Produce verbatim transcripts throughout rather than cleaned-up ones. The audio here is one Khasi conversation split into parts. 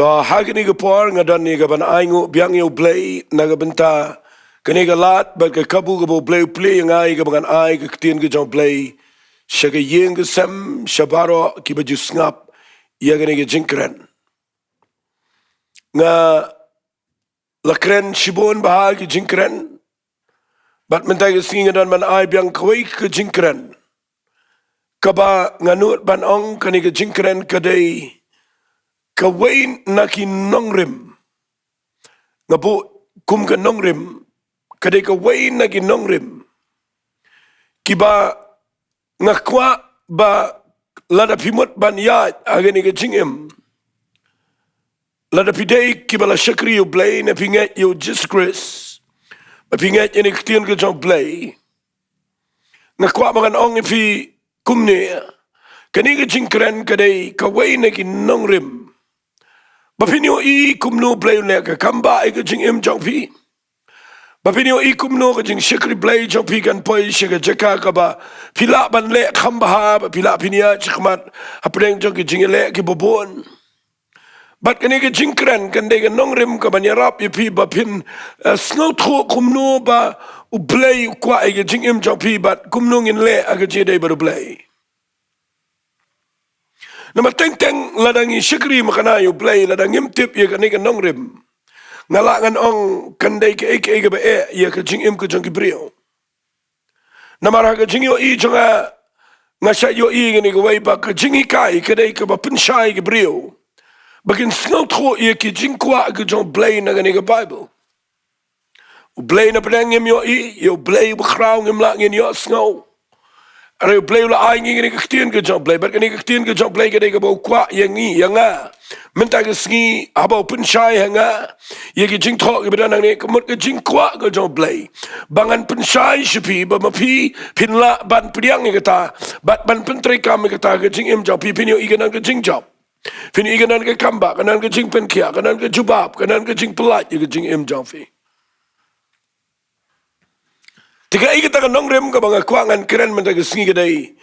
To, ha kane ka por nga don ïa ka ban ainguh biang ïa U Blei na ka bynta kane ka lad bad ka kabu kaba U Blei u plie ïa nga ïa kaba ngan ai ka ktien ka jong U Blei sha ka ïing ka sem, sha baroh kiba ju sngap ïa kane ka jingkren. Nga la kren shibun bha ki jingkren, bad mynta ka sngi nga don ban ai biang kawei ka jingkren kaba nga nud ban ong kane ka jingkren ka dei kawei na ki nongrim. Nga buh kum ka nongrim, ka dei kawei na ki nongrim kiba nga kwah ba lada phi mut ban ïaid ha kane ka jingim, lada phi dei kiba la shakri ïa U Blei, ne phi ngeit ïa U Jisu Khrist, ba phi ngeit ïa kane ka ktien ka jong U Blei, nga kwah ba ngan ong ïa phi kumne: kane ka jingkren ka dei kawei na ki nongrim ba phin ïohi kumno U Blei un leh ka kam bha ha ka jingim jong phi, ba phin ïohi kumno ka jingshakri Blei jong phi kan poi sha ka jaka kaba phi lah ban leh kham bha, ba phi lah phin ïaid shakhmat hapdeng jong ki jingïaleh kiba bun. Bad kane ka jingkren kan dei ka nongrim kaban ïarap ïa phi ba phin, eh, sngewthuh kumno ba U Blei u kwah ïa ka jingim jong phi bad kumno ngin leh ha ka jingïadei bad U Blei. Namar teng teng lada ngi shakri makna ïa U Blei, lada ngim tip ïa kane ka nongrim, nga lah ngan ong kan dei kaei kaei kaba eh ïa ka jingim ka jong ki briew. Namar ha ka jingïohi jong nga, nga shait ïohi ïa kane kawei ba ka jinghikai ka dei kaba pynshai ki briew ba kin sngewthuh ïa ki jingkwah ka jong U Blei na kane ka Baibl. U Blei na pdeng ngim ïohi, ïa U Blei uba khraw ngim lah ngin ïohsngew. Hynrei U Blei u la ai ngi kane ka ktien ka jong U Blei, bad kane ka ktien ka jong U Blei ka dei kaba u kwah ïa ngi, ïa nga mynta ka sngi, haba u pynshai ha nga ïa ki jingthoh kiba don hangne, ka mut ka jingkwah ka jong U Blei ba ngan pynshai sha phi, ba ma phi phin lah ban pdiang ïa kata bad ban pyntreikam ïa kata ha ka jingim jong phi, phin ïohi ka don ka jingjop, phin ïohi ka don ka kam bha, ka don ka jingpynkhiah, ka don ka jubab, ka don ka jingpyllait ïa ka jingim jong phi. Te kaei kata ka nongrim kaba nga kwah ngan kren mynta ka sngi ka dei,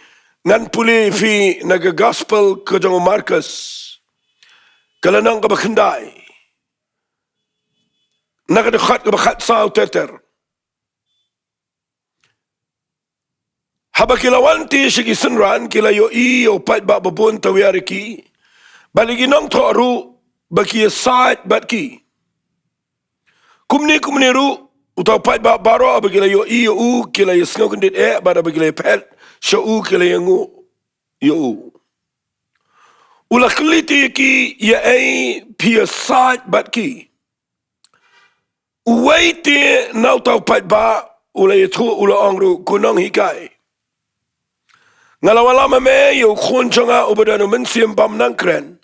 ngan pule ïa phi na ka Gospel ka jong u Markos, ka lynnong kaba khyndai, na ka dkhot kaba khatsaw ter ter. Haba ki la wan te sha ki synran, ki la ïohi ïa u paidbah babun tawiar ïa ki, bad ïa ki nongthoh ruh ba ki ïasaid bad ki. Kumne kumne ruh, uta u paidbah baroh haba ki la ïohi ïa u, ki la ïasngewkyndit eh, bad haba ki la ïaphet sha u, ki la ïanguh ïa u. U la kylli te ïa ki: Ïa ei phi ïasaid bad ki? Uwei te na uta u paidbah u la ïathuh, u la ong ruh: Ko Nonghikai, nga la wallam ha me ïa u khun jong nga uba don u mynsiem bym nang kren.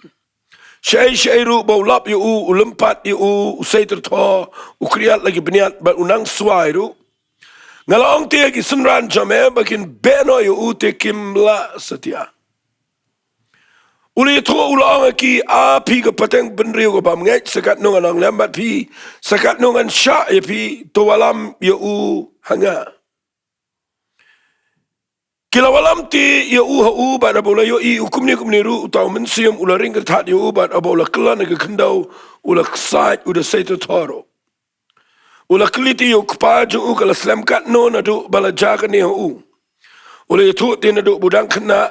Shaei shaei ruh ba u lap ïa u, u lympat ïa u, u sei tyrthoh, u khriat la ki bniat, bad u nang swai ruh. Nga la ong te ïa ki synran jong me ba kin beh noh ïa u, te kim lah satia. U la ïathuh, u la ong ha ki: A phi ka pateng bynriew ka bym ngeit, sa katno ngan ong lem bad phi, sa katno ngan shah ïa phi, to wallam ïa u ha nga. Ki la wallam te ïa u ha u, bad haba u la ïohi ïa u kumne kumne ruh, uta u mynsiem u la ring kyrthat ïa u, bad haba u la kyllon ha ka khyndew, u la ksaid, u da sei tyrthoh ruh. U la kylli te ïa u kpa jong u ka la slem katno naduh ba la jia kane ha u. U la ïathuh te naduh ba u dang khynnah,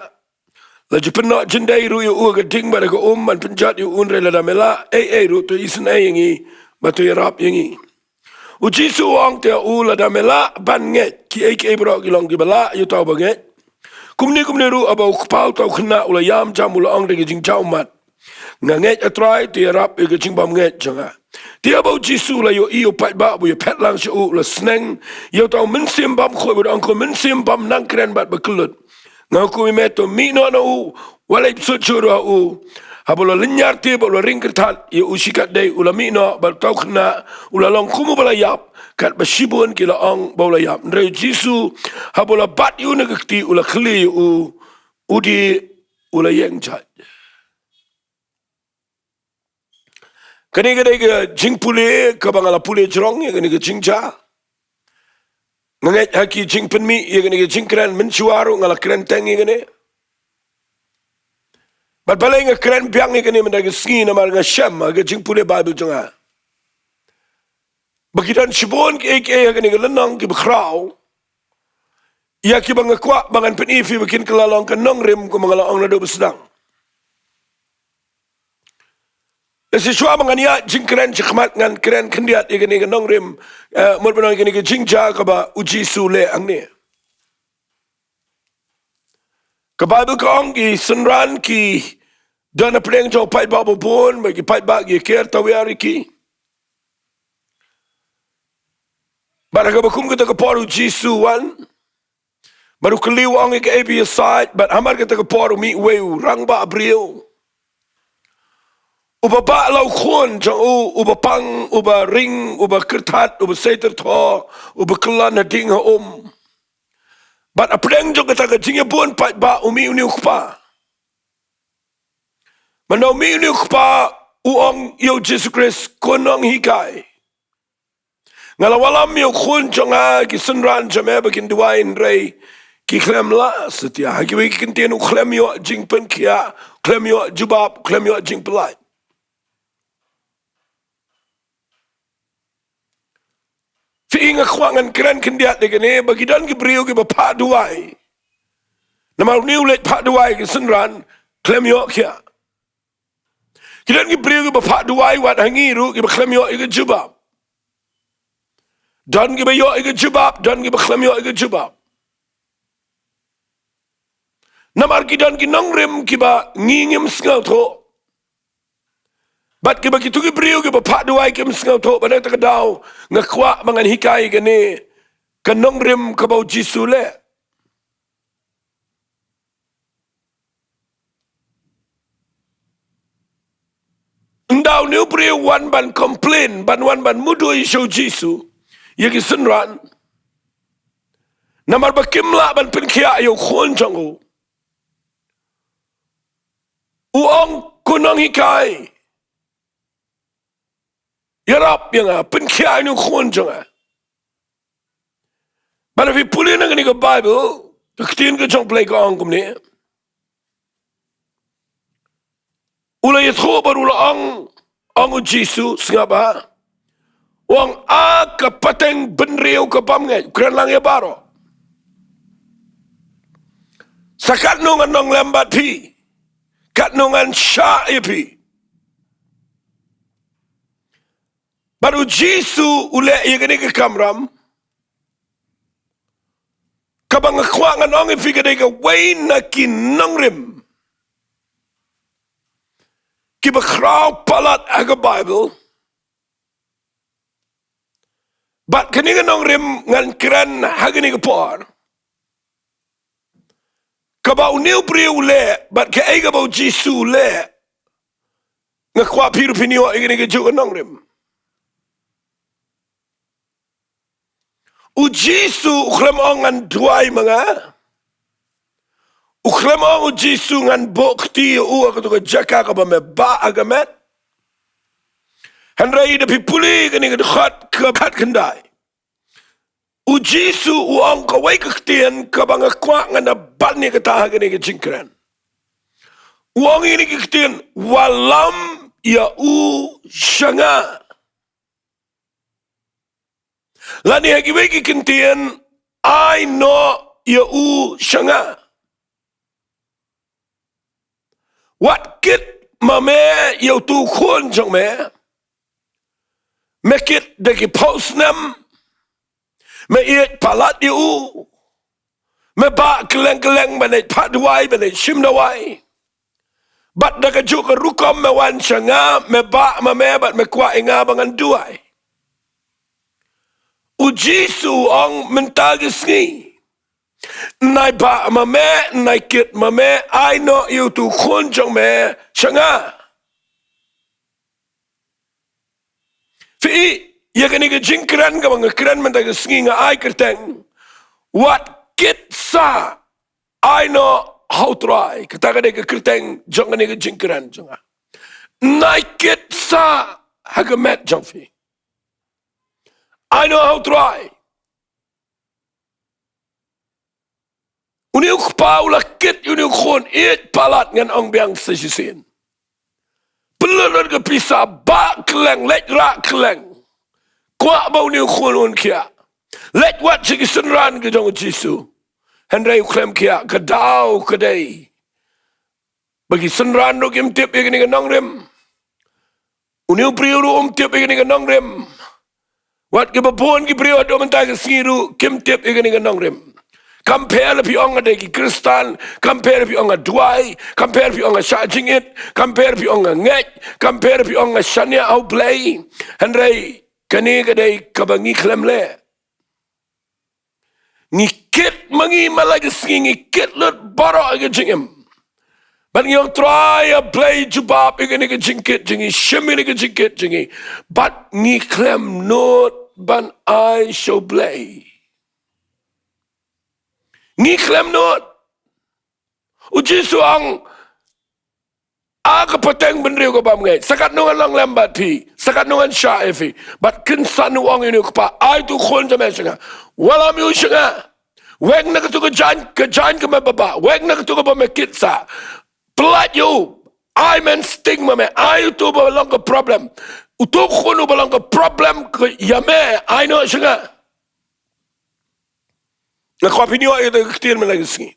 la ju pynnoh jyndei ruh ïa u ha ka ding bad ha ka um ban pynjot ïa u, hynrei lada me lah ei ei ruh, to isynei ïa ngi bad to ïarap ïa ngi. U Jisu u ong te ha u: Lada me lah ban ngeit, kiei kiei baroh ki long kiba lah ïa uta uba ngeit. Kumne kumne ruh, haba u kpa uta u khynnah u la ïam jam, u la ong da ka jingjaw ummat: Nga ngeit, A Trai, to ïarap ïa ka jingbymngeit jong nga. Te haba u Jisu u la ïohi ïa u paidbah ba u ïaphet lang sha u, u la sneng ïa uta u mynsiem bymkhuid, bad u ong: Ko mynsiem bym nang kren bad bakyllut, nga hukum ïa me, to mih noh na u, wat leit bsut shuh ruh ha u. Haba u la lynñiar te bad u la ring kyrthat ïa u shikatdei, u la mih noh, bad uta u khynnah u la long kum uba la ïap, katba shibun ki la ong ba u la ïap. Hynrei u Jisu, haba u la bat ïa u na ka kti, u la kylli ïa u: U dih, u la ïeng jait. Kane ka dei ka jingpule kaba nga la pule jrong ïa kane ka jingjia. Nga ngeit ha ki jingpynmih ïa kane ka jingkren mynshuwa ruh nga la kren teng ïa kane. Bad balei nga kren biang ïa kane mynta ka sngi, namar nga shem ha ka jingpule Baibl jong nga ba ki don shibun kiei kiei ha kane ka lynnong kiba khraw ïa kiba nga kwah ba ngan pyni ïa phi ba kin kylla long ka nongrim kumba nga la ong naduh ba sdang. Te shisha ba ngan ïa jingkren shakhmat ngan kren khyndiat ïa kane ka nongrim, eh, mut ban ong ïa kane ka jingjia kaba U Jisu u leh hangne. Ka Baibl ka ong ki synran ki don hapdeng jong u paidbah babun, bad ki paidbah ki ker tawiar ïa ki. Bad ha kaba kum kata ka por U Jisu u wan. Bad u kylli, u ong, ïa kaei ba ïasaid? Bad hamar kata ka por u mih uwei u rangbah briew, uba bah la u khun jong u, uba pang, uba ring, uba kyrthat, uba sei tyrthoh, uba kyllon ha ding ha um. Bad hapdeng jong kata ka jingïabun paidbah u mih une u kpa. Mynta u mih une u kpa, u ong ïa U Jisu Khrist, Ko Nonghikai, nga la wallam ïa u khun jong nga ha ki synran jong me ba kin duwai, hynrei ki khlem lah satia. Ha kiwei ki kyntien, u khlem ïoh jingpynkhiah, u khlem ïoh jubab, u khlem ïoh jingpyllait. Phi i, nga kwah ngan kren khyndiat ïa kane, ba ki don ki briew kiba phah duwai. Namar une u leit phah duwai ha ki synran, khlem ïoh khiah. Ki don ki briew kiba phah duwai wat ha ngi ruh kiba khlem ïoh ïa ka jubab. Don kiba ïoh ïa ka jubab, don kiba khlem ïoh ïa ka jubab. Namar ki don ki nongrim kiba ngi ngim sngewthuh. Bad kiba kito ki briew kiba phah duwai kim sngewthuh, bad na kata ka daw nga kwah ba ngan hikai ïa kane ka nongrim kaba U Jisu u leh. Ynda une u briew u wan ban complain, ban wan ban mudui sha U Jisu ïa ki synran, namar ba kim lah ban pynkhiah ïa u khun jong u, u ong, Ko Nonghikai, ïarap ïa nga, pynkhiah ïa une u khun jong nga. Bad lada phi pule na kane ka Baibl, ka ktien ka jong U Blei ka ong kumne. U la ïathuh bad u la ong, ong U Jisu, sngap bha. U ong, A ka pateng bynriew ka bymngeit, u kren lang ïa baroh, sa katno ngan nonglem bad phi, katno ngan shah ïa phi. Bad U Jisu u leh ïa kane ka kamram, kaba nga kwah ngan ong ïa phi ka dei kawei na ki nongrim kiba khraw palat ha ka Baibl. Bad kane ka nongrim ngan kren ha kane ka por, kaba une u briew u leh, bad kaei kaba U Jisu u leh. Nga kwah phi ruh phin ïoh ïa kane kajuh ka nongrim. U Jisu u khlem ong, Ngan duwai ma nga. U khlem ong U Jisu, Ngan buh kti ïa u ha kato ka jaka kaba me bah ha ka met. Hynrei lada phi pule kane ka dkhot kaba khatkhyndai, U Jisu u ong kawei ka ktien kaba nga kwah ngan da ban ïa kata ha kane ka jingkren. U ong ïa kane ka ktien, Wallam ïa u sha nga. Lane ha kiwei ki kyntien, Ai noh ïa u sha nga. Wat kit ma me ïa uto u khun jong me. Me kit da ki phew snem. Me ïeit palat ïa u. Me bah kylleng kylleng, me leit phah duwai, me leit shim dawai. Bad da kajuh ka rukom me wan sha nga, me bah ma me bad me kwah ïa nga ba ngan duwai. U Jisu u ong, mynta ka sngi, nai bah ma me, nai kit ma me, ai noh ïa uto u khun jong me sha nga. Phi i, ïa kane ka jingkren kaba nga kren mynta ka sngi nga ai kyrteng, Wat kit sa, ai noh ha U Trai. Kata ka dei ka kyrteng jong kane ka jingkren jong nga. Nai kit sa ha ka met jong phi. Ai noh ha U Trai. Une u kpa u la kit ïa une u khun, ïeit palat, ngan ong biang sa shisien. Pynlut lut ka pisa, bah kylleng, leit rah kylleng. Kwah ba une u khun un khiah. Leit wad sha ki synran ka jong u Jisu. Hynrei u khlem khiah, ka daw ka dei ba ki synran ruh kim tip ïa kane ka nongrim. Une u briew ruh um tip ïa kane ka nongrim. Wat kiba bun ki briew haduh mynta ka sngi ruh kim tip ïa kane ka nongrim. Kam pher lada phi ong nga dei ki Khristan, kam pher lada phi ong nga duwai, kam pher lada phi ong nga shah jingit, kam pher lada phi ong nga ngeit, kam pher lada phi ong nga shaniah ha U Blei. Hynrei kane ka dei kaba ngi khlem leh. Ngi kit ma ngi man la ka sngi, ngi kit lut baroh ïa ka jingim. Bad ngi ong Trai A Blei, jubab ïa kane ka jingkit jong ngi, shim ïa kane ka jingkit jong ngi. Bad ngi khlem nud ban ai sha U Blei. Ngi khlem nud. U Jisu ong, a ka pateng bynriew ka bym ngeit, sa katno ngan long lem bad phi, sa katno ngan shah ïa phi. Bad kynsan u ong ïa une u kpa, ai utu u khun jong me sha nga. Wallam ïa u sha nga. Weng na katu ka jaiñ, ka jaiñ ka me babah, weng na katu kaba me kit sah. Pyllait ïa u. Ai men sting ma me, ai utu uba long ka problem. Utu u khun uba long ka problem ka ïa me, ai noh sha nga. Nga kwah phin ïoh ïa kata ka ktien man la ka sngi.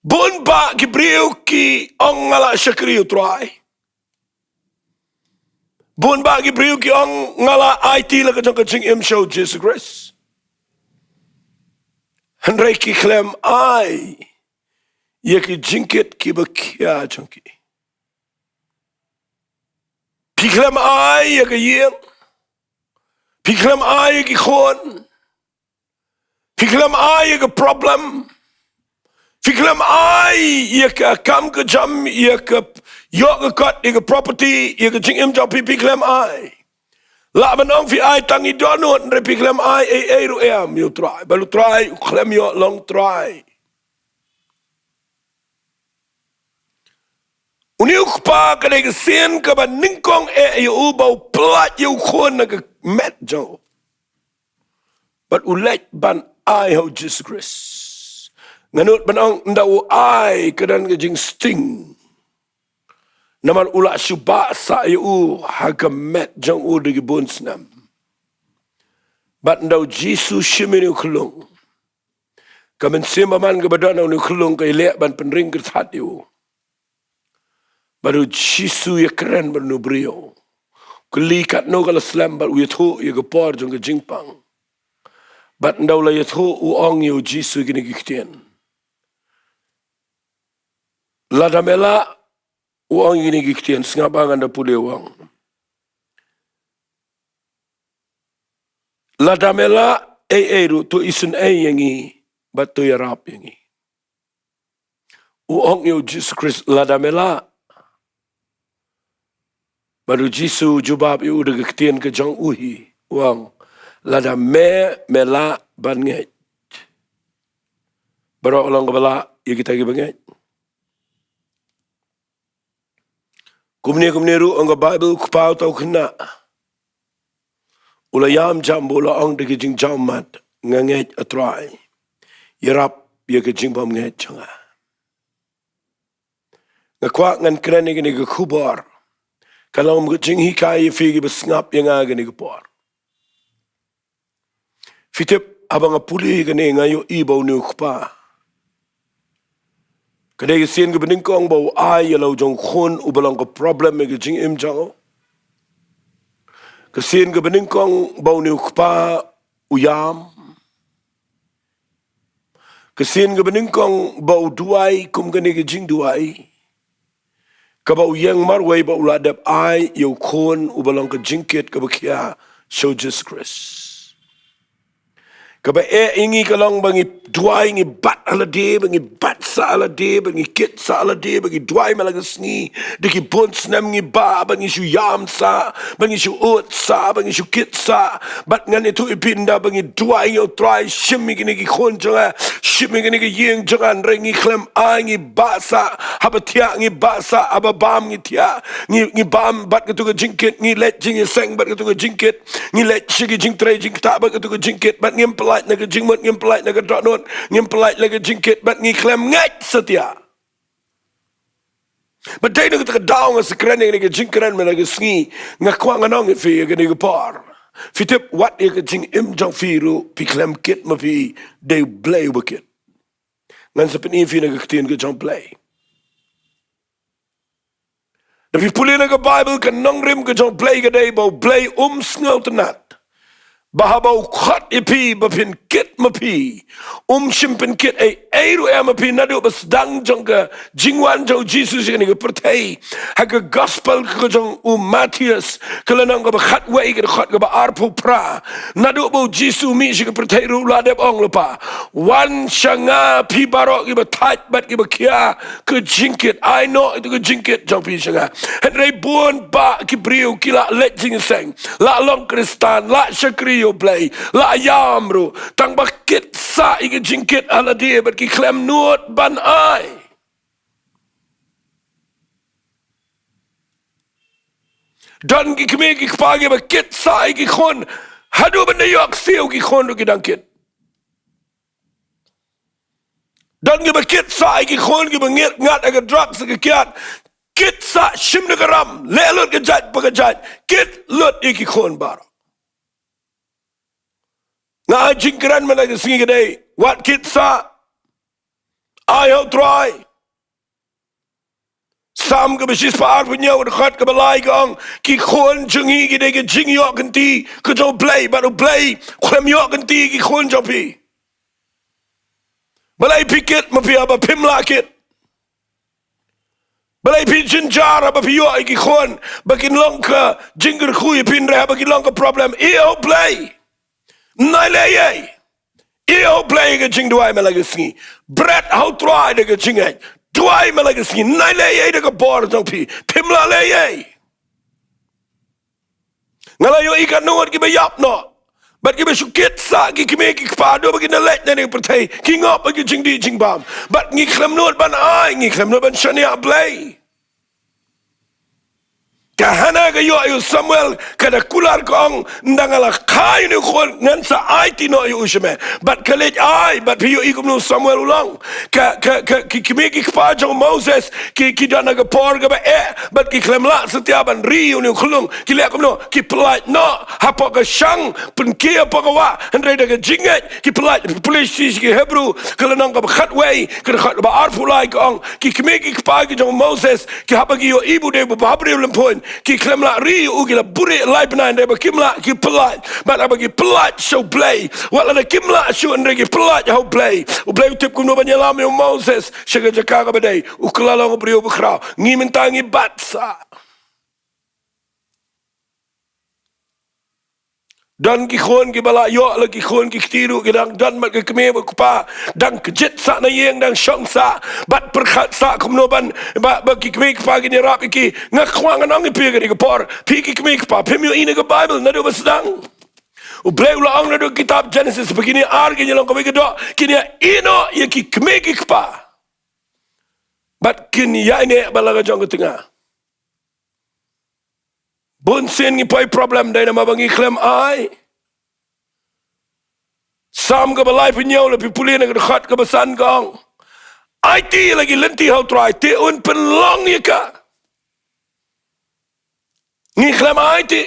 Bun bah ki briew ki ong nga la shakri U Trai. Bun bah ki briew ki ong nga la aiti la ka jong ka jingim sha U Jisu Khrist. Hynrei ki khlem ai ïa ki jingkit kiba khia jong ki. Phi khlem ai ïa ka ïing. Phi khlem ai ïa ki khun. Phi khlem ai ïa ka problem. Phi khlem ai ïa ka kam ka jam, ïa ka ïoh ka kot, ïa ka property, ïa ka jingim jong phi, phi khlem ai. Lah ban ong phi ai tang i dohnud, hynrei phi khlem ai ei ei ruh em ïa U Trai. Bad U Trai u khlem ïoh long Trai. Une u kpa ka dei ka sien kaba nyngkong eh ïa u ba u pyllait ïa u khun na ka met jong u. Bad u leit ban ai ha U Jisu Khrist. Nga nud ban ong ynda u ai ka don ka jingsting. Namar u la shu bah sah ïa u ha ka met jong u da ki bun snem. Bad ynda U Jisu shim ïa une u khyllung. Ka mynsiem bymman kaba don ha une u khyllung ka ïaleh ban pynring kyrthat ïa u. Bad U Jisu ïakren bad une u briew. Kylli katno ka la slem bad u ïathuh ïa ka por jong ka jingpang. Bad ynda u la ïathuh u ong ïa U Jisu kine ki ktien. Lada me lah, u ong ïa kine ki ktien, sngap ba ngan da pule u ong. Lada me lah, ei ei ruh, to isynei ïa ngi, bad to ïarap ïa ngi. U ong ïa U Jisu Khrist lada me lah. Bad U Jisu u jubab ïa u da ka ktien ka jong u hi. U ong lada me, me lah ban ngeit. Baroh ka long kaba lah ïa kita kiba ngeit. Kumne kumne ruh ong ka Baibl, u kpa uta u khynnah u la ïam jam bad u la ong da ka jingjam mat, nga ngeit A Trai. Ïarap ïa ka jingbymngeit jong nga. Nga kwah ngan kren ïa kane ka khubor. Ka long ka jinghikai ïa phi kiba sngap ïa nga kane ka por. Phi tip, haba nga pule kane nga ïohi ba une u kpa ka dei ka sien kaba nyngkong ba u ai ïa la u jong u khun uba long ka problem ïa ka jingim jong u. Ka sien kaba nyngkong ba une u kpa u ïam. Ka sien kaba nyngkong ba u duwai kum kane ka jingduwai. Kaba u ïeng marwei ba u la dep ai ïa u khun uba long ka jingkit kaba khia sha U Jisu Khrist. Kaba eh ïa ngi ka long ba ngi duwai, ngi bat ha lade, ba ngi bat sah ha lade, ba ngi kit sah ha lade, ba ngi duwai man la ka sngi. Da ki bun snem ngi bah, ba ngi shu ïam sah, ba ngi shu ud sah, ba ngi shu kit sah. Bad ngan ïathuh ïa phi ynda ba ngi duwai ïa U Trai, shim ïa kine ki khun jong nga, shim ïa kine ki ïing jong nga, hynrei ngi khlem ai, ngi bah sah, haba thiah ngi bah sah, haba bam ngi thiah, ngi, ngi bam bad katu ka jingkit, ngi leit jingïaseng bad katu ka jingkit, ngi leit sha ki jingtrei jingktah bad katu ka jingkit, bad ngim pynlait pynlait na ka jingmut, ngim pynlait na ka dohnud, ngim pynlait na ka jingkit, bad ngi khlem ngeit satia. Bad dei na kata ka daw nga sa kren ïa kane ka jingkren mynta ka sngi, nga kwah ngan ong ïa phi ïa kane ka por. Phi tip, wat ïa ka jingim jong phi ruh phi khlem kit ma phi, dei U Blei uba kit. Ngan sa pyni ïa phi na ka ktien ka jong U Blei. Da phi pule na ka Baibl, ka nongrim ka jong U Blei ka dei ba U Blei um sngewtynnat ba haba u khot ïa phi ba phin kit ma phi, um shym pynkit ei ei ruh ïa ma phi. Naduh ba sdang jong ka jingwan jong U Jisu sha kane ka pyrthei, ha ka gospel ka jong u Mathaios, ka lynnong kaba khatwei, ka dkhot kaba arphew phra, naduh ba U Jisu u mih sha ka pyrthei ruh u la dep ong lypa, wan sha nga phi baroh kiba thait bad kiba khia ka jingkit, ai noh ïa ka jingkit jong phi sha nga. Hynrei bun bah ki briew ki la leit jingïaseng, la long Khristan, la shakri ïa U Blei, la ïam ruh, tang ba kit sah ïa ka jingkit ha lade bad ki khlem nud ban ai. Don ki kmie ki kpa kiba kit sah ïa ki khun, haduh ban da ïoh ksiew ki khun ruh ki dang kit. Don kiba kit sah ïa ki khun kiba ngat, ngat ïa ka drugs, ïa ka kiad. Kit sah shim da ka ram, leh lut ka jait pa ka jait, kit lut ïa ki khun baroh. Nga ai jingkren mynta ka sngi ka dei, wat kit sah. Ai ha U Trai. Salm kaba shispah arphew hynñiew, dkhot kaba lai ka ong, ki khun jong ngi ki dei ka jingïoh kynti ka jong U Blei, bad U Blei u khlem ïoh kynti ïa ki khun jong phi. Balei phi kit ma phi haba phim lah kit? Balei phi jynjar haba phi ïoh ïa ki khun ba kin long ka jingkyrkhu ïa phi, hynrei haba kin long ka problem, ïa U Blei. Nai leh ei ei. Ïa U Blei ka jingduwai mynta ka sngi. Bret ha U Trai da ka jingngeit. Duwai mynta ka sngi. Nai leh ei ei da ka bor jong phi. Phim lah leh ei ei. Nga la ïohi katno ngut kiba ïap noh bad kiba shu kit sah ki kmie ki kpa haduh ba kin da leit na kane ka pyrthei. Ki ngop ïa ka jingdih jingbam. Bad ngi khlem nud ban ai, ngi khlem nud ban shaniah Blei. Ka Hana ka ïoh ïa u Samuel, ka da kular ka ong, ynda nga la kha ïa une u khun ngan sa aiti noh ïa u sha me. Bad ka leit ai, bad phi ïohi kumno u Samuel u long. Ka, ka, ka, ki kmie ki kpa jong u Moses, ki, ki don ha ka por kaba eh, bad ki khlem lah satia ban ri ïa une u khyllung. Ki leh kumno, ki pyllait noh hapoh ka shang, pynkhie hapoh ka wah, hynrei da ka jingngeit ki pyllait. Pule sha ki Hebru, ka lynnong kaba khatwei, ka dkhot kaba arphew lai ka ong, ki kmie ki kpa ki jong u Moses, ki haba ki ïohi ba u dei uba bhabriew lymphun, ki khlem lah ri ïa u, ki la buhrieh lai bnai, hynrei ba kim lah ki pyllait. Bad haba ki pyllait sha U Blei, wat lada kim lah shuh hynrei ki pyllait ha U Blei. U Blei u tip kumno ban ïalam ïa u Moses sha ka jaka kaba dei, u kylla long u briew bakhraw. Ngi mynta ngi bat sah. Don ki khun kiba la ïoh, la ki khun ki kti ruh ki dang don bad ka kmie bad kpa, dang kjit sah na ïing, dang shong sah bad pyrkhat sah kumno ban, ba, ba ki kmie kpa kin ïarap ïa ki. Nga kwah ngan ong ïa phi ha kane ka por, phi ki kmie kpa, phim ïohi na ka Baibl naduh ba sdang. U Blei u la ong naduh kitab Genesis ba kine ar kin ïalong kawei ka doh, kin ïa ïehnoh ïa ki kmie ki kpa bad kin ïaineh bad la ka jong ka tnga. Bun sien ngi poi problem dei namar ba ngi khlem ai. Salm kaba laiphew hynñiew, lada phi pule na ka dkhot kaba san ka ong, aiti ïa la ki lynti ha U Trai, te un pynlong ïa ka. Ngi khlem aiti.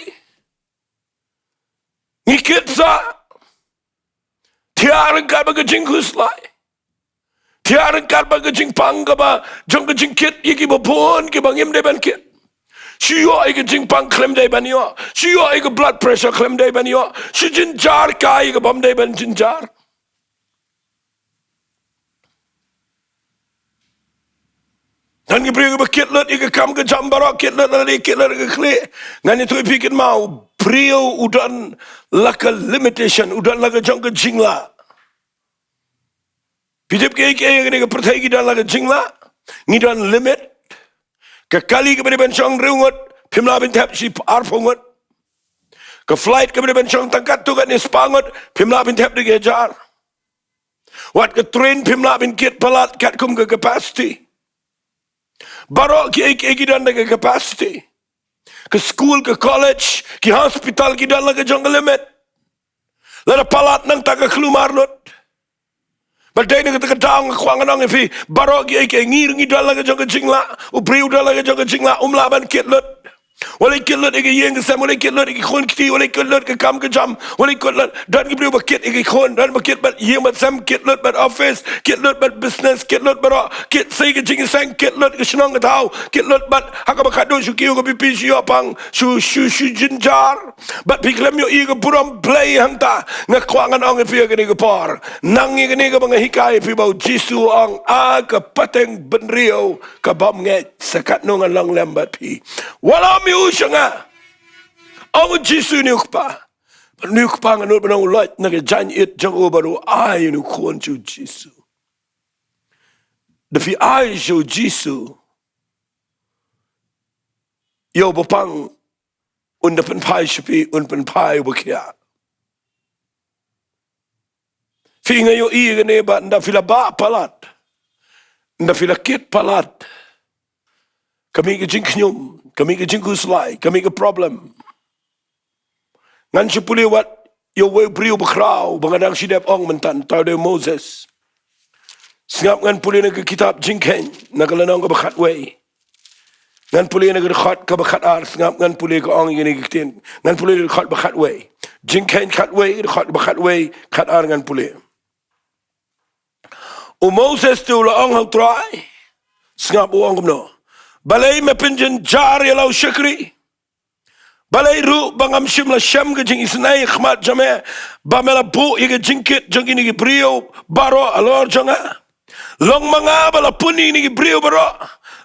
Ngi kit sah. Thiah ryngkat bad ka jingkhuslai. Thiah ryngkat bad ka jingpang kaba jong ka jingkit ïa kiba bun kiba ngim dei ban kit. Shu ïoh ïa ka jingpang khlem dei ban ïoh. Shu ïoh ïa ka blood pressure khlem dei ban ïoh. Shu jynjar kai ïa ka bym dei ban jynjar. Don ki briew kiba kit lut ïa ka kam ka jam baroh, kit lut lade, kit lut ïa ka khlieh. Ngan ïathuh ïa phi kynmaw, u briew u don la ka limitation, u don la ka jong ka jinglah. Phi tip kiei kiei ha kane ka pyrthei ki don la ka jinglah. Ngi don limit. Ka kali kaba dei ban shong hynriew ngut, phim lah ban thep shi arphew ngut. Ka flight kaba dei ban shong tang katto katne spah ngut, phim lah ban thep da ki hajar. Wat ka train phim lah ban kit palat katkum ka capacity. Baroh kiei kiei ki don da ka capacity. Ka skul, ka college, ki hospital ki don la ka jong ka limit. Lada palat nangta ka khlumar lut. Bad dei na kata ka daw nga kwah ngan ong ïa phi baroh kiei kiei, ngi ruh ngi don la ka jong ka jinglah. U briew u don la ka jong ka jinglah, um lah ban kit lut. Wat la kit lut ïa ka ïing ka sem, wat la kit lut ïa ki khun kti, wat la kit lut ka kam ka jam, wat la kit lut. Don ki briew ba kit ïa ki khun, don ba kit bad ïing bad sem, kit lut bad office, kit lut bad business, kit lut baroh, kit sa ïa ka jingïaseng, kit lut ka shnong ka thaw, kit lut bad ha kaba khatduh shu kiew ka pipi, shu ïoh pang, shu, shu, shu jynjar. Bad phi khlem ïohi ka burom Blei hangta. Nga kwah ngan ong ïa phi ha kane ka por, nang ïa kane kaba nga hikai ïa phi ba U Jisu u ong, a ka pateng bynriew ka bym ngeit, sa katno ngan long lem bad phi. Wat la mih u sha nga, ong U Jisu, une u kpa. Bad une u kpa ngan nud ban ong u lait na ka jaiñ ïit jong u bad u ai une u khun sha U Jisu. Da phi ai sha U Jisu ïa uba pang, un da pynphai sha phi, un pynphai uba khiah. Phi, nga ïohi kane ba ynda phi la bah palat, ynda phi la kit palat, ka mih ka jingkhñium, ka mih ka jingkhuslai, ka mih ka problem. Ngan shu pule wat ïa uwei u briew bakhraw ba nga dang shu dep ong mynta, uta u dei u Moses. Sngap ngan pule na ka kitab Jingkheiñ, na ka lynnong kaba khatwei. Ngan pule na ka dkhot kaba khatar, sngap ngan pule ka ong ïa kane ka ktien. Ngan pule na ka dkhot ba khatwei. Jingkheiñ khatwei, dkhot ba khatwei, khatar ngan pule. U Moses te u la ong ha U Trai, sngap u ong kumno: Balei me pynjynjar ïa la u shakri? Balei ruh ba ngam shym la shem ka jingisynei ha khmat jong me, ba me la buh ïa ka jingkit jong kine ki briew baroh halor jong nga? Long ma nga ba la pun ïa kine ki briew baroh?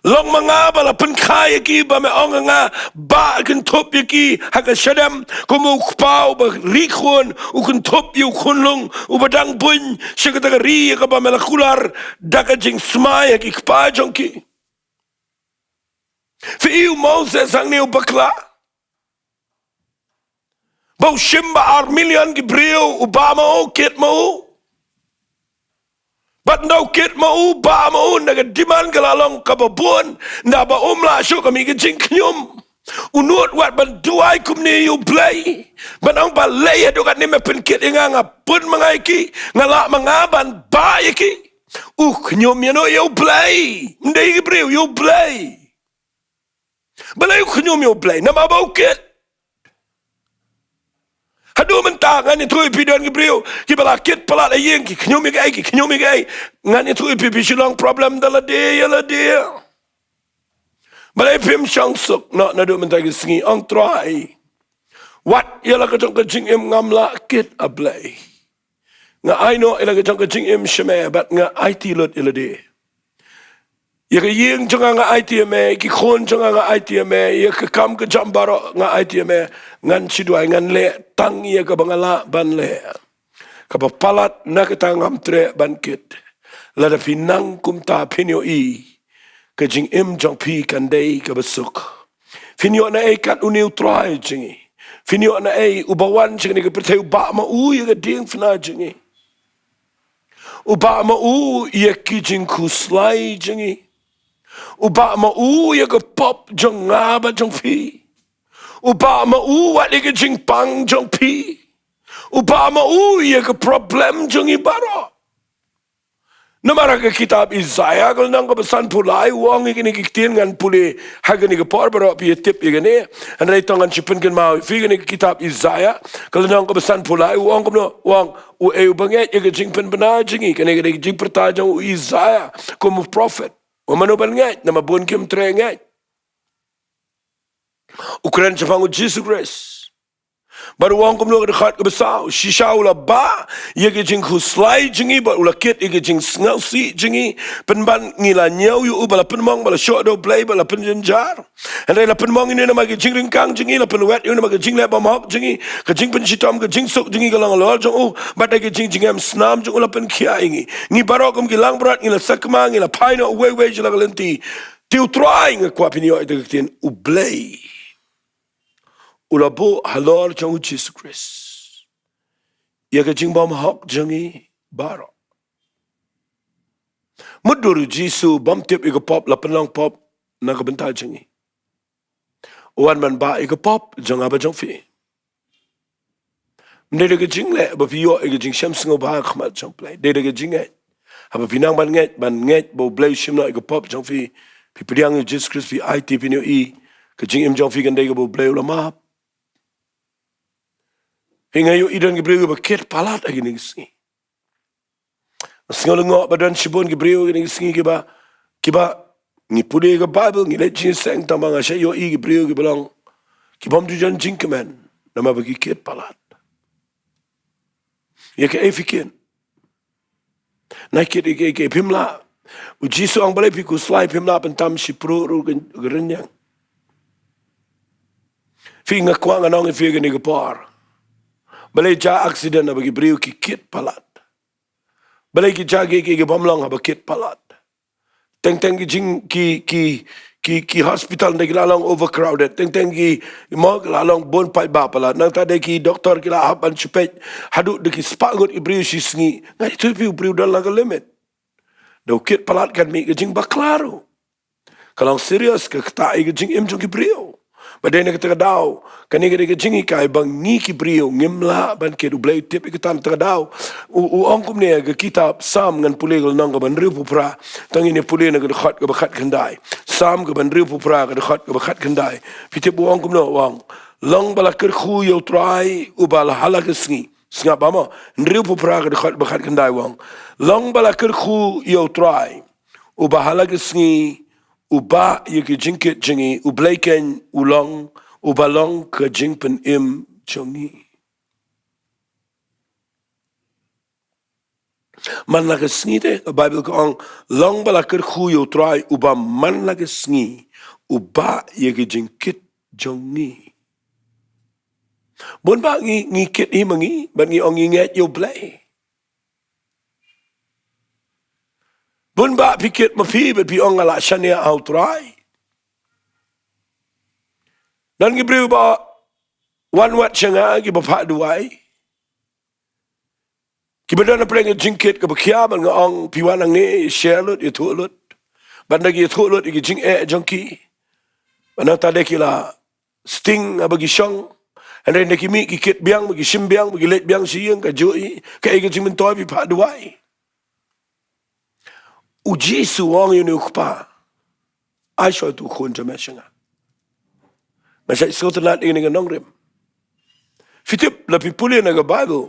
Long ma nga ba la pynkha ïa ki, ba me ong ha nga, bah kynthup ïa ki ha ka shadem, kum u kpa uba ri khun u kynthup ïa u khunlung uba dang buiñ sha kata ka ri ïa kaba me la kular da ka jingsmai ha ki kpa jong ki? Phi i u Moses hangne u bakla. Ba u shim ba ar million ki briew, u bah ma u, kit ma u. Bad ynda u kit ma u, bah ma u, ynda ka demand ka la long kaba bun, ynda ba um lah shuh, ka mih ka jingkhñium. U nud wat ban duwai kumne ïa U Blei, ban ong, balei haduh katne me pynkit ïa nga, nga pun ma nga ïa ki, nga lah ma nga ban bah ïa ki. U khñium ïano? Ïa U Blei. Ym dei ki briew, ïa U Blei. Balei u khñium ïa U Blei? Namar ba u kit. Haduh mynta ngan ïathuh ïa phi, don ki briew kiba la kit palat ha ïing, ki khñium ïa kaei, ki khñium ïa kaei. Ngan ïathuh ïa phi, phi shu long problem da lade ïa lade. Balei phim shong suk noh naduh mynta ki sngi? Ong, Trai, wat ïa la ka jong ka jingim ngam lah kit, A Blei. Nga ai noh ïa la ka jong ka jingim sha me bad nga aiti lut ïa lade. Ïa ka ïing jong nga nga aiti ïa me, ki khun jong nga nga aiti ïa me, ïa ka kam ka jam baroh nga aiti ïa me. Ngan shu duwai, ngan leh tang ïa kaba nga lah ban leh. Kaba palat na kata ngam treh ban kit. Lada phi nang kumta, phin ïohi ka jingim jong phi kan dei kaba suk. Phin ïoh naei kat une U Trai jong ngi? Phin ïoh naei uba wan sha kane ka pyrthei u bah ma u ïa ka diengphna jong ngi? U bah ma u ïa ki jingkhuslai jong ngi? U bah ma u ïa ka pop jong nga bad jong phi? U bah ma u wat ïa ka jingpang jong phi? U bah ma u ïa ka problem jong ngi baroh? Namar ha ka kitab Isaiah ka lynnong kaba sanphew lai u ong ïa kine ki ktien, ngan pule ha kane ka por, baroh phi ïa tip ïa kane. Hynrei to ngan shu pynkynmaw ïa phi, kane ka kitab Isaiah ka lynnong kaba sanphew lai u ong kumno? U ong, uei uba ngeit ïa ka jingpynbna jong ngi? Kane ka dei ka jingpyrta jong u Isaiah kum u prophet. Uei mano ban ngeit? Namar bun kim treh ngeit. U kren shaphang U Jisu Khrist. Bad u ong kumno ha ka dkhot kaba saw? Shisha u la bah ïa ka jingkhuslai jong ngi bad u la kit ïa ka jingsngewsih jong ngi. Pynban ngi la ñiew ïa u ba la pynmong, ba la shoh da U Blei, ba la pynjynjar. Hynrei la pynmong ïa u namar ka jingryngkang jong ngi, la pynwet ïa u namar ka jingleh bymhok jong ngi. Ka jingpynshitom, ka jingsuk jong ngi ka long halor jong u, bad da ka jingjngem snam jong u la pynkhiah ïa ngi. Ngi baroh kum ki langbrot ngi la sakma, ngi la phai noh uwei uwei sha la ka lynti. Te U Trai, nga kwah phin ïoh ïa ka ktien U Blei, u la buh halor jong U Jisu Khrist ïa ka jingbymhok jong ngi baroh. Mutdur U Jisu bym tip ïa ka pop, la pynlong pop na ka bynta jong ngi. U wan ban bah ïa ka pop jong nga bad jong phi. Ym dei da ka jingleh ba phi ïoh ïa ka jingshem sngewbha ha khmat jong U Blei. Dei da ka jingngeit. Haba phi nang ban ngeit, ban ngeit ba U Blei u shim noh ïa ka pop jong phi, phi pdiang ïa U Jisu Khrist, phi aiti, phin ïohi ka jingim jong phi kan dei kaba U Blei u la map. Phi, nga ïohi don ki briew kiba kit palat ha kine ki sngi. Nga sngew lyngngoh ba don shibun ki briew ha kine ki sngi kiba, kiba ngi pule ka Baibl, ngi leit jingïaseng, tangba nga shait ïohi ki briew kiba long, ki bym ju don jingkmen namar ba ki kit palat. Ïa kaei phi kit? Nai kit ïa kaei, kaei phim lah? U Jisu u ong balei phi khuslai, phim lah pyntam shipruh ruh ka, ka rynïeng? Phi, nga kwah ngan ong ïa phi ha kane ka por, balei jia accident haba ki briew ki kit palat? Balei ki jia kiei kiei ki bym long haba kit palat? Teng teng ki jing, ki, ki, ki, ki hospital ynda ki la long overcrowded, teng teng ki morgue ki la long bun paidbah palat. Nangta de ki doktor ki la hap ban shu peit haduh da ki spah ngut ki briew shi sngi. Nga ïathuh ïa phi, u briew don la ka limit. Da u kit palat kan mih ka jingbakla ruh. Ka long serious ka ktah ïa ka jingim jong ki briew. Ba dei na kata ka daw, kane ka dei ka jinghikai ba ngi ki briew ngim lah ban kit. U Blei u tip ïa kata. Na kata ka daw u, u ong kumne ha ka kitab Salm, ngan pule ka lynnong kaba hynriewphew phra. To ngin ïa pule na ka dkhot kaba khatkhyndai. Salm kaba hynriewphew phra, ka dkhot kaba khatkhyndai. Phi tip u ong kumno? U ong, long ba la kyrkhu ïa U Trai uba la ha la ka sngi. Sngap bha mo, hynriewphew phra, ka dkhot kaba khatkhyndai, u ong, long ba la kyrkhu ïa U Trai uba ha la ka sngi u bah ïa ki jingkit jong ngi, U Blei keiñ u long uba long ka jingpynim jong ngi. Man la ka sngi te, ka Baibl ka ong, long ba la kyrkhu ïa U Trai uba man la ka sngi u bah ïa ki jingkit jong ngi. Bun bah ngi, ngi kit hi ma ngi bad ngi ong ngi ngeit ïa U Blei. Bun bah phi kit ma phi bad phi ong nga la shaniah ha U Trai. Don ki briew ba wan wad sha nga kiba phah duwai, kiba don hapdeng ka jingkit kaba khia, bad nga ong phi wan hangne, share lut, ïathuh lut. Bad ynda ki ïathuh lut ïa ki jingeh jong ki, bad nangta de ki la sting haba ki shong. Hynrei ynda ki mih ki kit biang, ba ki shim biang, ba ki leit biang sha ïing, ka juh hi. Kaei ka jingmyntoi? Phi phah duwai. U Jisu u ong ïa une u kpa, ai shuwa uto u khun jong me sha nga. Nga shait sngewtynnat ïa kane ka nongrim. Phi tip, la phi pule na ka Baibl,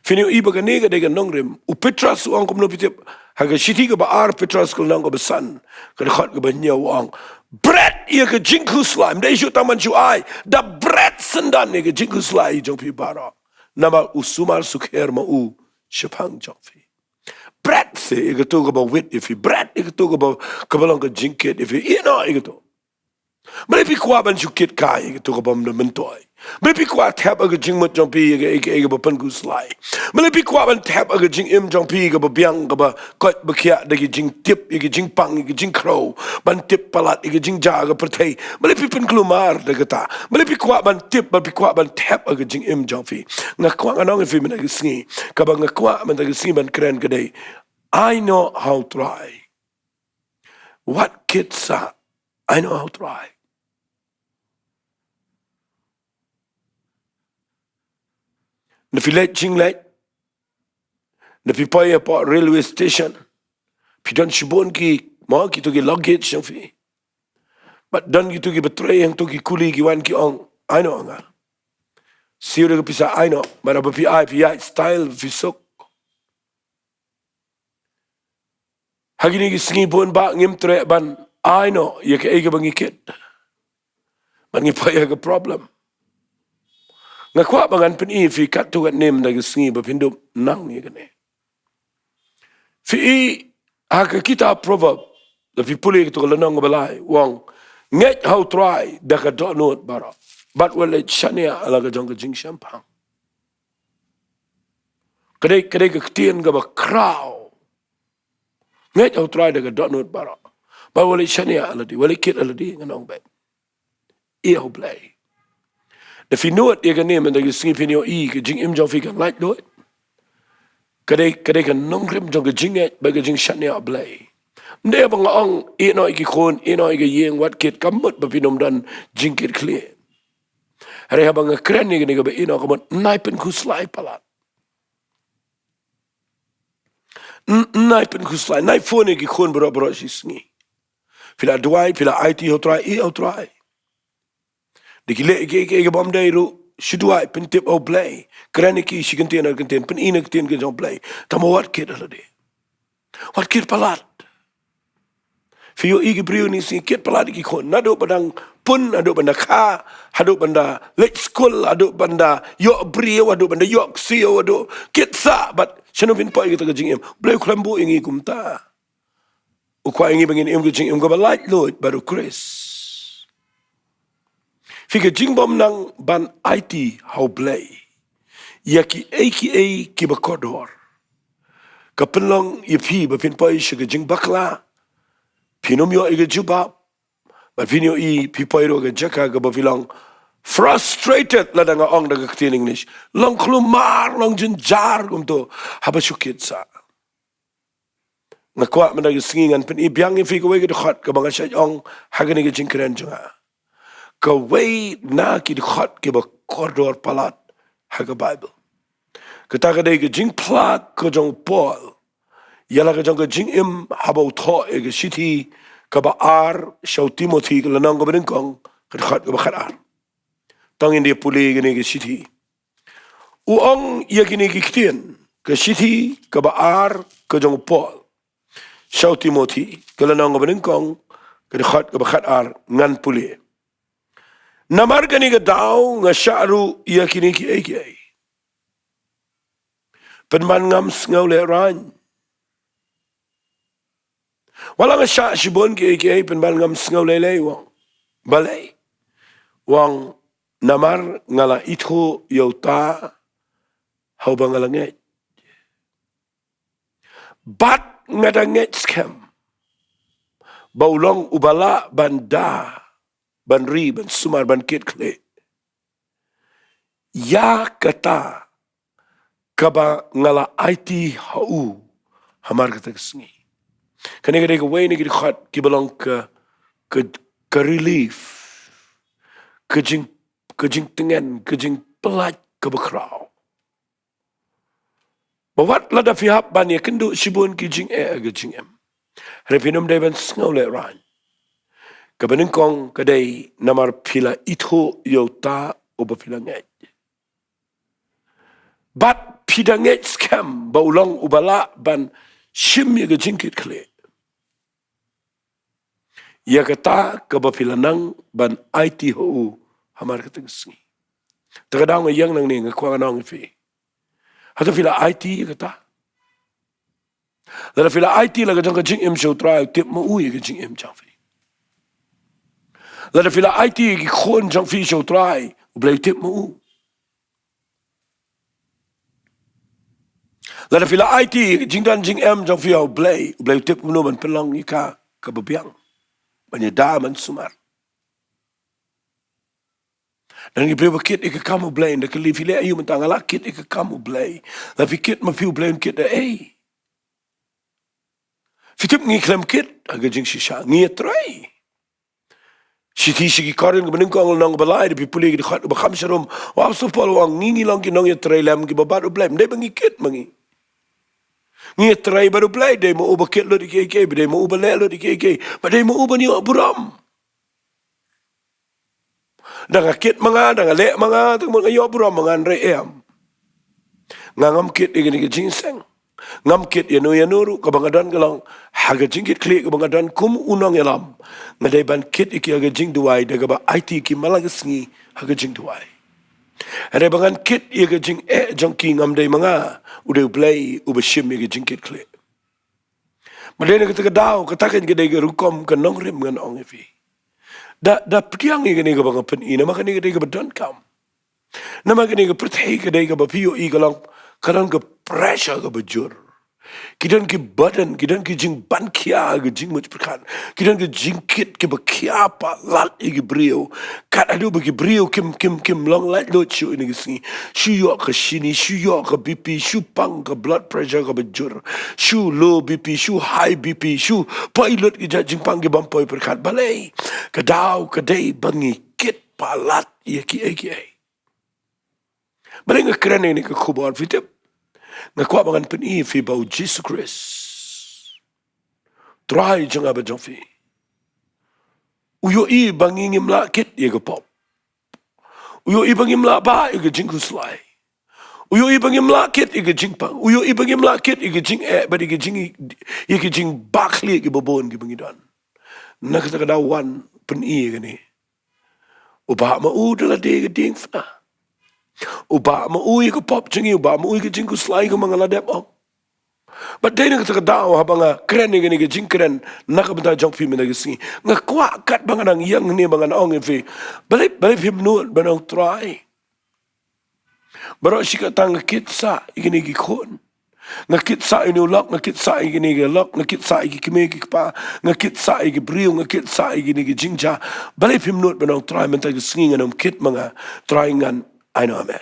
phin ïohi ba kane ka dei ka nongrim. U Petros u ong kumno, phi tip? Ha ka shithi kaba ar Petros, ka lynnong kaba san, ka dkhot kaba hynñiew, u ong, bret ïa ka jingkhuslai. Ym dei shuh tang ban shu ai, da bret syndon ïa ka jingkhuslai jong phi baroh. Namar u sumar sukher ma u shaphang jong phi. Bret ïa kato kaba wit ïa phi, bret ïa kato kaba, kaba long ka jingkit ïa phi. Ïeh noh ïa kato. Balei phi kwah ban shu kit kai ïa kato kabym don myntoi? Balei phi kwah thep ha ka jingmut jong phi ïa ka, ïa ka, ïa kaba pynkhuslai? Balei phi kwah ban thep ha ka jingim jong phi kaba biang, kaba koit ba khiah da ki jingtip, ïa ki jingpang, ïa ki jingkhrew, ban tip palat ïa ki jingjia ka pyrthei? Balei phi pynkulmar da kata? Balei phi kwah ban tip, balei phi kwah ban thep ha ka jingim jong phi? Nga kwah ngan ong ïa phi mynta ka sngi, kaba nga kwah mynta ka sngi ban kren ka dei, ai noh ha U Trai. Wat kit sah, ai noh ha U Trai. Ynda phi leit jingleit, ynda phi poi hapoh railway station, phi don shibun ki, mo, kito ki luggage jong phi. Bad don kito kiba trei hangto, ki kuli, ki wan ki ong, ai noh ha nga. Siew da ka pisa, ai noh. Bad haba phi ai, phi ïaid style, phi suk. Ha kine ki sngi bun bah ngim treh ban ai noh ïa kaei kaba ngi kit. Bad ngi poi ha ka problem. Nga kwah ba ngan pyni ïa phi katto katne mynta ka sngi ba phin dup nang ïa kane. Phi i ha ka kitab Proverb, la phi pule kato ka lynnong kaba lai, u ong, ngeit ha U Trai da ka dohnud baroh, bad wat leit shaniah ha la ka jong ka jingshemphang. Ka dei, ka dei ka ktien kaba khraw. Ngeit ha U Trai da ka dohnud baroh, bad wat leit shaniah ha lade, wat leit kit ha lade, ngan ong beit. Ïa U Blei. Ynda phi nud ïa kane mynta ka sngi, phin ïohi ka jingim jong phi kan laitluid. Ka dei, ka dei ka nongrim jong ka jingngeit bad ka jingshaniah ha U Blei. Ym dei ba nga ong ïeh noh ïa ki khun, ïeh noh ïa ka ïing, wat kit, ka mut ba phin ym don jingkitkhlieh. Hynrei haba nga kren ïa kane kaba ïehnoh ka mut, nai pynkhuslai palat. N-, nai pynkhuslai, nai phone ïa ki khun baroh baroh shi sngi. Phi la duwai, phi la aiti ha U Trai, ïa U Trai. Da ki leh kiei kiei ki bym dei ruh, shu duwai, pyntip ha U Blei. Kren ïa ki shi kyntien ar kyntien, pyni na ka ktien ka jong U Blei. Tang ba wat kit ha lade. Wat kit palat. Phi ïohi ki briew mynne ki sngi kit palat ïa ki khun. Naduh ba dang pun, naduh ba dang kha, haduh ba dang leit skul, haduh ba dang ïoh briew, haduh ba dang ïoh ksiew, haduh kit sah, bad shano phin poi ïa kata ka jingim. U Blei u khlem buh ïa ngi kumta. U kwah ïa ngi ba ngin im ka jingim kaba laitluid bad U Khrist. Phi, ka jingbymnang ban aiti ha U Blei ïa kiei kiei kiba kordor ka pynlong ïa phi ba phin poi sha ka jingbakla. Phin ym ïoh ïa ka jubab. Bad phin ïohi phi poi ruh ha ka jaka kaba phi long frustrated, lada nga ong da ka ktien English, long khlumar, long jynjar kumto haba shu kit sah. Nga kwah mynta ka sngi ngan pyni biang ïa phi kawei ka dkhot kaba nga shait ong ha kane ka jingkren jong nga. Kawei na ki dkhot kiba kordor palat ha ka Baibl. Kata ka dei ka jingphla ka jong u Paul ïa la ka jong ka jingim haba u thoh ïa ka shithi kaba ar sha u Timothi, ka lynnong kaba nyngkong, ka dkhot kaba khatar. To ngin ïa pule ïa kane ka shithi. U ong ïa kine ki ktien, ka shithi kaba ar ka jong u Paul sha u Timothi, ka lynnong kaba nyngkong, ka dkhot kaba khatar, ngan pule. Namar kane ka daw nga shah ruh ïa kine kiei kiei. Pynban ngam sngewlehraiñ. Wat la nga shah shibun kiei kiei, pynban ngam sngewleilei, u ong. Balei? U ong, namar nga la ithuh ïa uta ha uba nga la ngeit. Bad nga da ngeit skhem ba u long uba lah ban da, ban ri, ban sumar, ban kit khlieh ïa kata kaba nga la aiti ha u hamar kata ka sngi. Kane ka dei kawei na ki dkhot kiba long ka, ka, ka relief, ka jing, ka jingtngen, ka jingpyllait kaba khraw. Ba wat lada phi hap ban ïakynduh shibun ki jingeh ha ka jingim, hynrei phin ym dei ban sngewlehraiñ. Kaba nyngkong ka dei namar phi la ithuh ïa uta uba phi la ngeit. Bad phi da ngeit skhem ba u long uba lah ban shim ïa ka jingkit khlieh ïa kata kaba phi la nang ban aiti ha u hamar kata ka sngi. Te ka daw nga ïeng nangne, nga kwah ngan ong ïa phi. Hato phi la aiti ïa kata? Lada phi la aiti la ka jong ka jingim sha u Trai, u tip ma u ïa ka jingim jong phi. Lada phi la aiti ïa ki khun jong phi sha u Trai, u Blei u tip ma u. Lada phi la aiti ïa ka jingdon jingem jong phi ha u Blei, u Blei u tip kumno ban pynlong ïa ka kaba biang, ban ïada, ban sumar. Don ki briew ba kit ïa ka kam u Blei, ynda ki kylli phi leh aïu mynta, nga la kit ïa ka kam u Blei. Lada phi kit ma phi, u Blei un kit da ei? Phi tip ngi khlem kit ha ka jingshisha, ngi ïatrei. Shithi sha ki Korinth kaba nyngkong, lynnong kaba lai, lada phi pule ki dkhot ba kham sharum, u Apostol Paul u ong, ngi, ngi long ki nongïatrei lem kiba bat u Blei, ym dei ba ngi kit ma ngi. Ngi ïatrei bad u Blei, dei ma u ba kit lut ïa kiei kiei, ba dei ma u ba leh lut ïa kiei kiei, ba dei ma u ban ïoh burom. Da nga kit ma nga, da nga leh ma nga, te ka mut nga ïoh burom ma nga, hynrei em. Nga ngam kit ïa kane ka jingïaseng. Ngam kit ïano ïano ruh, kaba nga don ka long ha ka jingkit khlieh kaba nga don kum u nongïalam. Nga dei ban kit ïa ki ha ka jingduwai, da kaba aiti ki man la ka sngi ha ka jingduwai. Hynrei ba ngan kit ïa ka jingeh jong ki, ngam dei ma nga, u dei u Blei uba shim ïa ka jingkit khlieh. Bad dei na kata ka daw, kata ka dei ka rukom ka nongrim, ngan ong ïa phi. Da, da pdiang ïa kane kaba nga pyni, namar kane ka dei kaba donkam. Namar kane ka pyrthei ka dei kaba phi ïohi ka long, ka don ka pressure kaba jur. Ki don ki burden, ki don ki jingban khia ha ka jingmut pyrkhat. Ki don ki jingkit kiba khia palat ïa ki briew. Kat haduh ba ki briew kim, kim, kim long laitluid shuh ïa kine ki sngi. Shu ïoh ka shini, shu ïoh ka B P, shu pang ka blood pressure kaba jur. Shu low B P, shu high B P, shu poi lut ki jait jingpang ki bym poi pyrkhat. Balei? Ka daw ka dei ba ngi kit palat ïa kiei kiei. Balei nga kren ïa kane ka khubor, phi tip? Nga kwah ba ngan pyni ïa phi ba u Jisu Khrist, Trai jong nga bad jong phi, u ïohi ba ngi ngim lah kit ïa ka pop. U ïohi ba ngim lah bah ïa ka jingkhuslai. U ïohi ba ngim lah kit ïa ka jingpang. U ïohi ba ngim lah kit ïa ka jingeh bad ïa ka jing, ïa ka jingbakla kiba bun kiba ngi don. Na kata ka daw u wan pyni ïa kane. U bah ma u da lade ka diengphna. U bah ma u ïa ka pop jong ngi, u bah ma u ïa ka jingkhuslai, kumba nga la dep ong. Bad dei na kata ka daw haba nga kren ïa kane ka jingkren na ka bynta jong phi mynta ka sngi, nga kwah katba nga dang ïeng hangne ba ngan ong ïa phi, balei, balei phim nud ban ong Trai? Baroh shi katta nga kit sah ïa kine ki khun. Nga kit sah ïa une u lok, nga kit sah ïa kine ki lok, nga kit sah ïa ki kmie ki kpa, nga kit sah ïa ki briew, nga kit sah ïa kine ki jingjia. Balei phim nud ban ong Trai, mynta ka sngi ngan ym kit ma nga, Trai ngan ai noh ha me.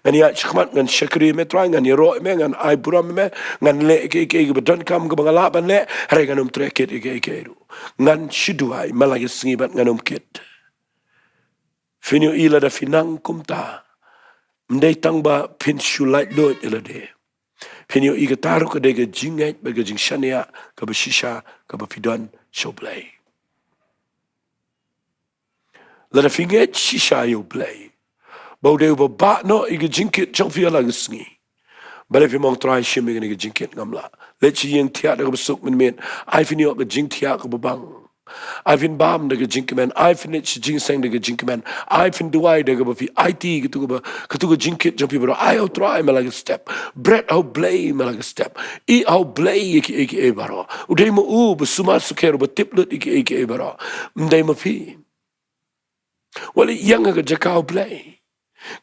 Ngan ïaid shakhmat, ngan shakri ïa me Trai, ngan ïaroh ïa me, ngan ai burom ïa me, ngan leh ïa kiei kiei kiba donkam kaba nga lah ban leh, hynrei ngan ym treh kit ïa kiei kiei ruh. Ngan shu duwai ma la ka sngi bad ngan ym kit. Phin ïohi lada phi nang kumta, ym dei tang ba phin shu laitluid ïa lade. Phin ïohi kata ruh ka dei ka jingngeit bad ka jingshaniah kaba shisha kaba phi don sha U Blei. Lada phi ngeit shisha ïa U Blei ba u dei uba bah noh ïa ka jingkit jong phi ha la ka sngi, balei phim ong Trai, shim ïa kane ka jingkit, ngam lah. Leit sha ïing thiah da kaba suk mynmiet. Ai phin ïoh ka jingthiah kaba bang. Ai phin bam da ka jingkmen. Ai phin leit sha jingïaseng da ka jingkmen. Ai phin duwai da kaba phi aiti katu kaba, katu ka jingkit jong phi baroh. Ai ha U Trai man la ka step. Bret ha U Blei man la ka step. Ïeh ha U Blei ïa kiei kiei baroh. U dei ma u uba sumar sukher, uba tip lut ïa kiei kiei baroh. Ym dei ma phi. Wat leit ïeng ha ka jaka U Blei.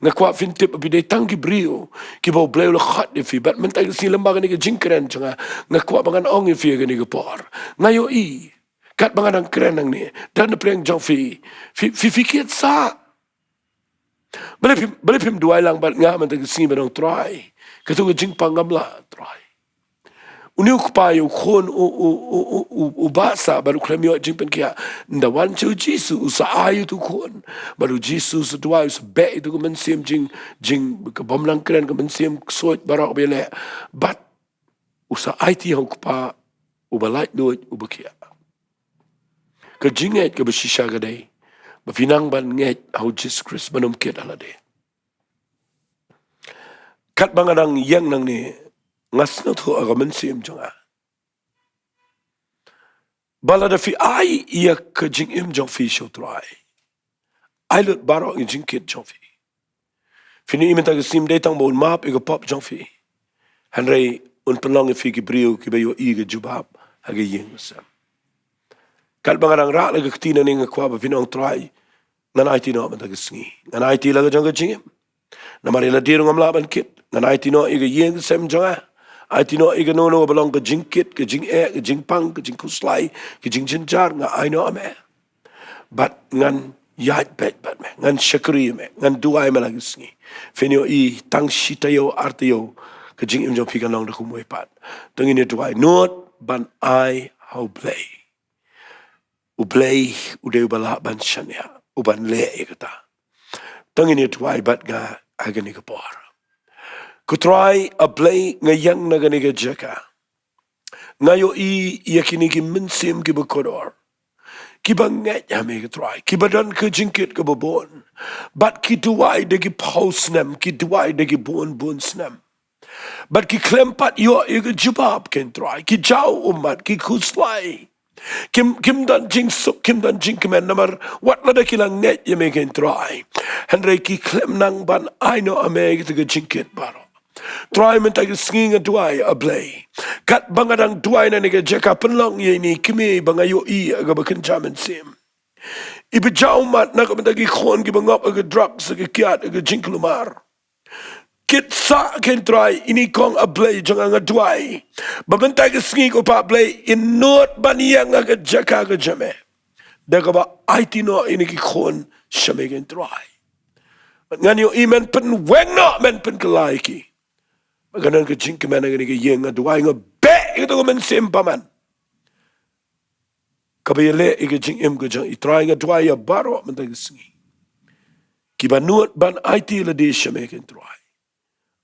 Nga kwah phin tip ba phi dei tang ki briew kiba U Blei u la khot ïa phi. Bad mynta ka sngi lyngba kane ka jingkren jong nga, nga kwah ba ngan ong ïa phi ha kane ka por. Nga ïohi katba nga dang kren hangne, don na pdeng jong phi, phi, phi, phi kit sah. Balei phim, balei phim duwai lang bad nga mynta ka sngi ban ong Trai, katu ka jingpang ngam lah Trai. Une u kpa ïa u khun u, u, u, u, u, u bah sah bad u khlem ïoh jingpynkhiah. Ynda wan sha u Jisu, u sa ai ïa utu u khun. Bad u Jisu u sa duwai, u sa beh ïa utu ka mynsiem jing, jing, ka bym nang kren, ka mynsiem ksuid baroh ba ïaleh. Bad u sa aiti ha u kpa uba laitluid, uba khiah. Ka jingngeit kaba shisha ka dei ba phi nang ban ngeit ha u Jisu Khrist, ban ym kit ha lade. Katba nga dang ïeng nangne, nga sngewthuh ha ka mynsiem jong nga ba lada phi ai ïa ka jingim jong phi sha u Trai, ai lut baroh ki jingkit jong phi. Phin ïohi mynta ka sngi ym dei tang ba un map ïa ka pop jong phi, hynrei un pynlong ïa phi ki briew kiba ïohi ka jubab ha ka ïing ka sem. Katba nga dang rah la ka kti nangne, nga kwah ba phin ong Trai, ngan aiti noh mynta ka sngi. Ngan aiti la ka jong ka jingim. Namar ïa lade ruh ngam lah ban kit. Ngan aiti noh ïa ka ïing ka sem jong nga. Aiti noh ïa kano kano ba long ka jingkit, ka jingeh, ka jingpang, ka jingkhuslai, ka jingjynjar, nga ai noh ha me. Bad ngan ïaid beit bad me, ngan shakri ïa me, ngan duwai man la ka sngi. Phin ïohi tang shi taïew, ar taïew, ka jingim jong phi kan long da kumwei pat. To ngin ïa duwai. Nud ban ai ha U Blei. U Blei u dei uba lah ban shaniah, uban leh ïa kata. To ngin ïa duwai bad nga ha kane ka por. Ko Trai, A Blei, nga ïeng na kane ka jaka. Nga ïohi ïa kine ki mynsiem kiba kordor, kiba ngeit ha me ko Trai, kiba don ka jingkit kaba bun. Bad ki duwai da ki phew snem, ki duwai da ki bun bun snem. Bad ki khlem pat ïoh ïa ka jubab ko Trai, ki jaw ummat, ki khuslai. Kim, kim don jingsuk, kim don jingkmen namar wat lada ki la ngeit ïa me ko Trai, hynrei ki khlem nang ban ai noh ha me kita ki jingkit baroh. Trai, mynta ka sngi nga duwai, A Blei, katba nga dang duwai na kane ka jaka, pynlong ïa ine i kmie ba nga ïohi ïa kaba kynja mynsiem, iba jaw ummat na ka bynta ki khun kiba ngop ha ka drugs, ha ka kiad, ha ka jingkulmar. Kit sah ko Trai ine i kong, A Blei jong nga. Nga duwai ba mynta ka sngi ko Pa Blei, in nud ban ïeng ha ka jaka ka jong me da kaba aiti noh ine ki khun sha me ko Trai. Bad ngan ïohi men pynweng noh, men pynkylla ïa ki. Ba kan don ka jingkmen ha kane ka ïing. Nga duwai, nga beh ïa kato ka mynsiem bymman kaba ïaleh ïa ka jingim ka jong i. Trai, nga duwai ïa baroh mynta ka sngi. Kiba nud ban aiti lade sha me kein Trai.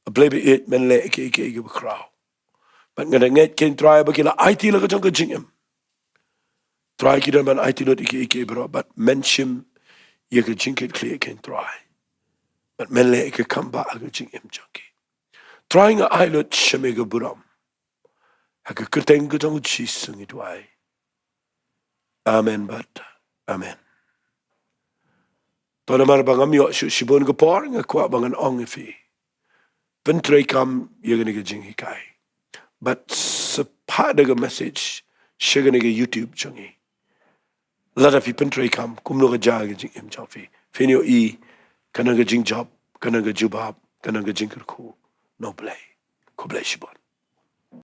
A Blei ba ïeit, men leh ïa kiei kiei kiba khraw. Bad nga da ngeit kein Trai ba ki la aiti la ka jong ka jingim. Trai ki don ban aiti lut ïa kiei kiei baroh bad men shim ïa ka jingkitkhlieh kein Trai. Bad men leh ïa ka kam ba ha ka jingim jong ki. Trai nga ai lut sha me ka burom. Ha ka kyrteng ka jong u Jisu ngi duwai. Amen bad amen. To namar ba ngam ïoh shuh shibun ka por nga kwah ba ngan ong ïa phi. Pyntreikam ïa kane ka jinghikai. Bad sa phah da ka message sha kane ka YouTube jong ngi. Lada phi pyntreikam kumno ka jia ka jingim jong phi. Phin ïohi ka nang ka jingjop, ka nang ka jubab, ka nang ka jingkyrkhu na U Blei. Khublei shibun.